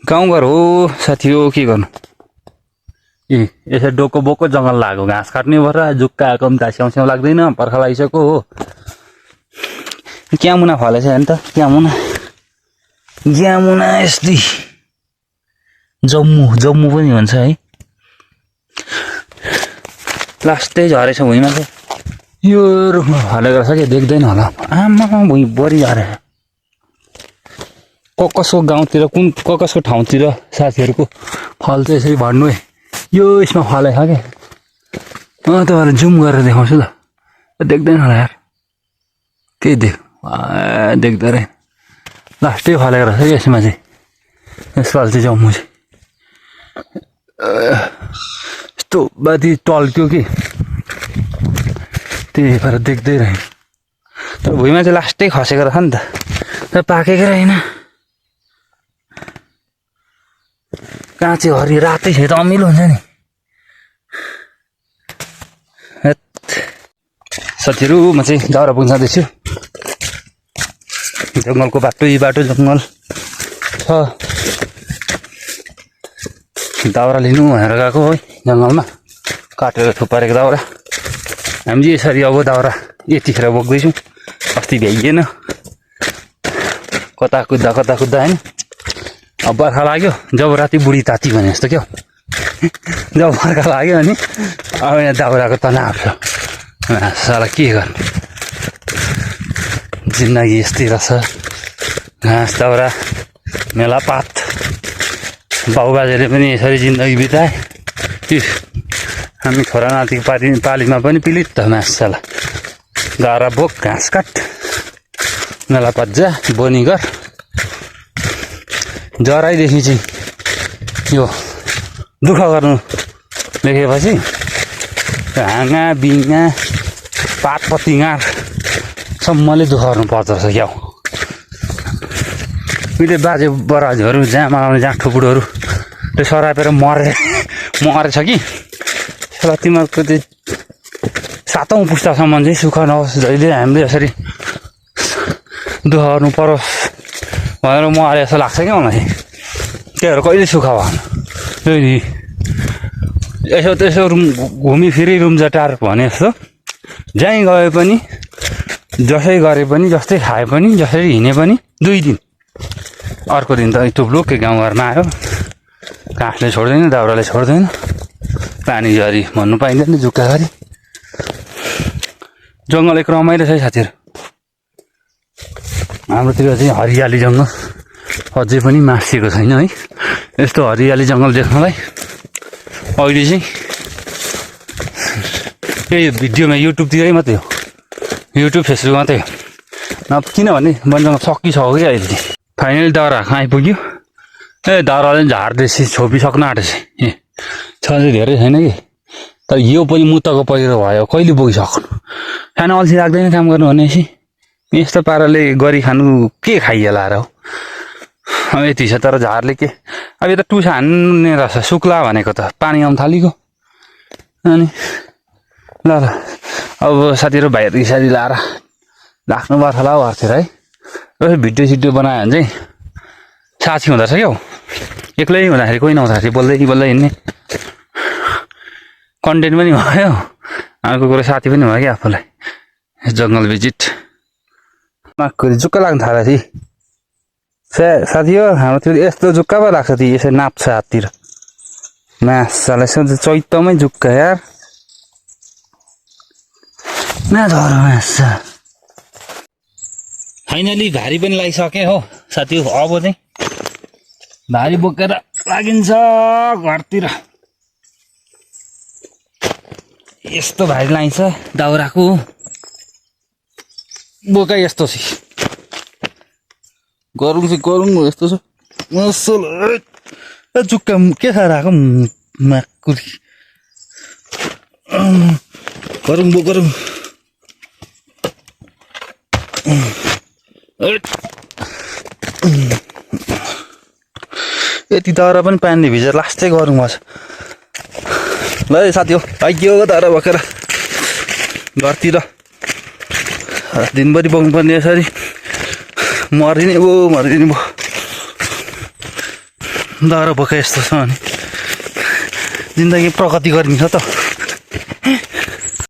गाउँघर हो साथी हो, के गर्नु। यसरी डोको बोको जङ्गल लाग्यो, घाँस काट्ने भएर जुक्का आएको पनि स्याउ स्याउ लाग्दैन, पर्खा लागिसक्यो हो। क्या मुना फलेछ हेर्नु त, क्या मुना यस्तै जम्मू पनि भन्छ है। लास्टै झरेछ भुइँमा चाहिँ। यो रुखमा फलेको रहेछ कि देख्दैन होला। आमा भुइँ बढी झरे। कसको गाउँतिर कसको ठाउँतिर साथीहरूको फल चाहिँ यसरी भन्नु है। यो यसमा फलेछ क्या। तपाईँलाई जुम गरेर देखाउँछु त, देख्दैन होला यार। केही देख्दो रहेछ। लास्टै फलेको रहेछ कि यसमा चाहिँ। यसपालि चाहिँ जम्मू चाहिँ यस्तो बाँधी टल्क्यो कि त्यही भएर देख्दै रहेँ। तर भुइँमा चाहिँ लास्टै खसेको रहेछ नि त, तर पाकेकै रहेन। काँचे हरियो रातै छ त अमिलो हुन्छ नि। साथीहरू म चाहिँ दाउरा पुग्न जाँदैछु। जङ्गलको बाटो जङ्गल छ। दाउरा लिनु भनेर गएको है जङ्गलमा, काटेर थुपारेको दाउरा। हामी चाहिँ यसरी अब दाउरा यतिखेर बोक्दैछौँ। अस्ति भ्याइएन, कता कुद्दा होइन। अब बर्खा लाग्यो, जब राति बुढी ताती भने जस्तो क्या। जब बर्खा लाग्यो अनि अब यहाँ दाउराको तनाव छ। साला के गर्नु, जिन्दगी यस्तै रहेछ। घाँस दाउरा मेलापात। बाबुबाजेले पनि यसरी जिन्दगी बिताए। हामी छोरा नातिको पालीमा पनि पिलित त मासला। दाउरा बोक, घाँस काट, मेलापात जा, बोनी गर। जराइदेखि चाहिँ यो दुःख गर्नु देखेपछि हाँगा बिङ्गा पात पतिङ्गार सम्मले दुःख गर्नु पर्दो रहेछ क्या। उहिले बाजे बराजुहरू जामा लाउने जाँड ठुकुडोहरू त्यो सरापेर मरेछ कि। तिमीहरूको त्यो 7औं पुस्तासम्म चाहिँ सुख नहोस्, जहिले हामीले यसरी दुःख गर्नु परोस् भनेर मरे जस्तो लाग्छ क्या मलाई। त्योहरू कहिले सुख भएन। यसो घुमिफिरी रुम जटार भने जस्तो जहीँ गए पनि, जसै गरे पनि, जस्तै खाए पनि, जसरी हिँडे पनि 2 दिन। अर्को दिन त टुप्लुक्कै गाउँघरमा आयो। काठले छोड्दैन, दाउराले छोड्दैन, पानी झरी भन्नु पाइँदैन, जुक्का गरी। जङ्गल एक रमाइलो छ है साथीहरू। हाम्रोतिर चाहिँ हरियाली जङ्गल अझै पनि मासिएको छैन है। यस्तो हरियाली जङ्गल देख्नलाई अहिले चाहिँ यही भिडियोमा युट्युबतिरै मात्रै हो, युट्युब फेसबुक मात्रै हो। किनभने वन जङ्गल सकिसक्यो कि अहिले चाहिँ। फाइनली दाउरा आइपुग्यो। दाउराले झार्दैछ, छोपिसक्न आँटेछ। छ चाहिँ धेरै छैन कि, तर यो पनि मुत्तको पहिरो भयो। कहिले पुगिसक्नु, खान अल्छी लाग्दैन काम गर्नु भनेपछि। यस्तो पाराले गरी खानु के खाइएला र हो। अब यति छ, तर झारले के। अब यो त टुसा हान्ने रहेछ, सुक्ला भनेको त पानी आउनु थालेको। अनि ल अब साथीहरू भाइहरू यसरी लाएर राख्नुपर्छ होला हौ घरतिर है। र भिडियो सिडियो बनायो भने चाहिँ साथी हुँदो रहेछ क्या। एक्लै हुँदाखेरि कोही नहुँदाखेरि बोल्दै हिँड्ने कन्टेन्ट पनि भयो, अर्को कुरो साथी पनि भयो क्या आफूलाई। जङ्गल भिजिट माकुरी जुक्का लाग्नु थालेपछि साथी हो। हाम्रोतिर यस्तो जुक्का पो लाग्छ ती, यसरी नाप्छ हाततिर। मासलाई सोध्छ चैतमै जुक्का यार। झर मासा फाइनली भारी पनि लागिसके हो साथी। अब चाहिँ भारी बोकेर लागिन्छ घरतिर। यस्तो भारी लागिन्छ दाउराको बोका। यस्तो छ गरौँ चाहिँ गरौँ यस्तो छ मसल। जुक्का के खाएर आएको माकुरी। गरौँ बो गरौँ। यति दाउरा पनि पानीले भिजेर लास्टै गरौँ पर्छ। ल साथी हो, आइयो दाउरा बोकेर घरतिर। दिनभरि बोक्नु पर्ने यसरी। मरिदिने भयो। दाउरा बोका यस्तो छ भने जिन्दगी प्रगति गर्ने छ त